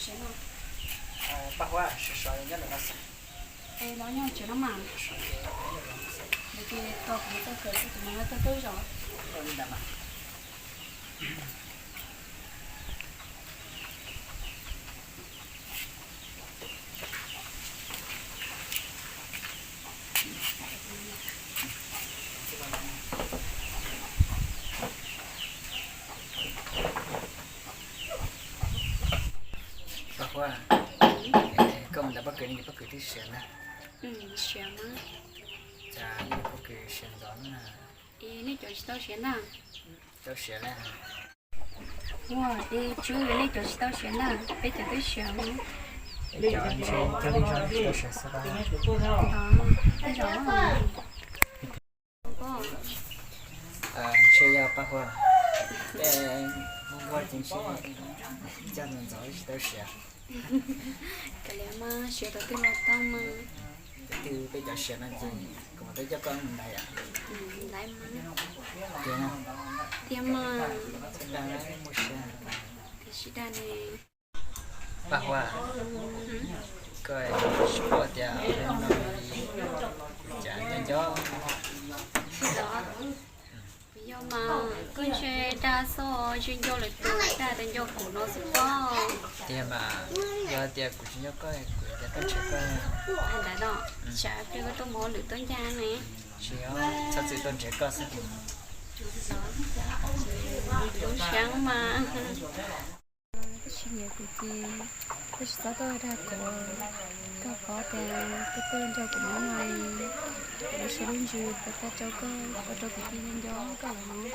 Paj Huab, sawv sawv nyob ntawm no xwb. Es los nyob tsev no mas. Nws ces tos kuv txog kawm xwb kuv mam li tuaj tuaj zos. Paj Huab, koj mus nrog pob kws ne, pob kws twb siav na. Siav mas. Cas nej pob kws siav ntxov na? Nej cov tsis tau siav ntag. Tau siav na. Ua, es tsuav nej cov tsis tau siav ntag, peb cov twb siav. Peb cov ntshe cov li zog tsis tau siav xwb. Ntshe yog Paj Huab, peb Hmoob Huab ces ntshe coj ntxov ntxov tsis tau siav. Kav liam mas, siav thaum twg los tau mas. Thaum twg peb cov siav no ces kuv mam tuaj coj koj mus ntaiv. Ntaiv mas. Tiag, tiag mas. Txhob dag, muaj siab. Tiam sis dag ne. Paj Huab, koj tsis paub tias no li, kuv cas nco nco. Kuv yog mas koj ntshe dag xwb, ntshe nco lwm tus, dag tias nco kuv no xwb pob. Tiag mas, yog tias kuv tsis nco koj, kuv cas tuaj nrhiav koj. Ntawd no, tsam pliag koj tuaj mus ua lwm tuaj ncaj ne. Tsis, txhob txwm tuaj nrhiav koj xwb. Lub siab mas. Tab sis niam kuv ces koj tsis txhob tuaj dag kuv, koj paub tias koj tuaj nrog kuv nyob no, kuv lub siab lub ntsws puas tag rau koj, ua rau kuv cia li nco koj lawm no.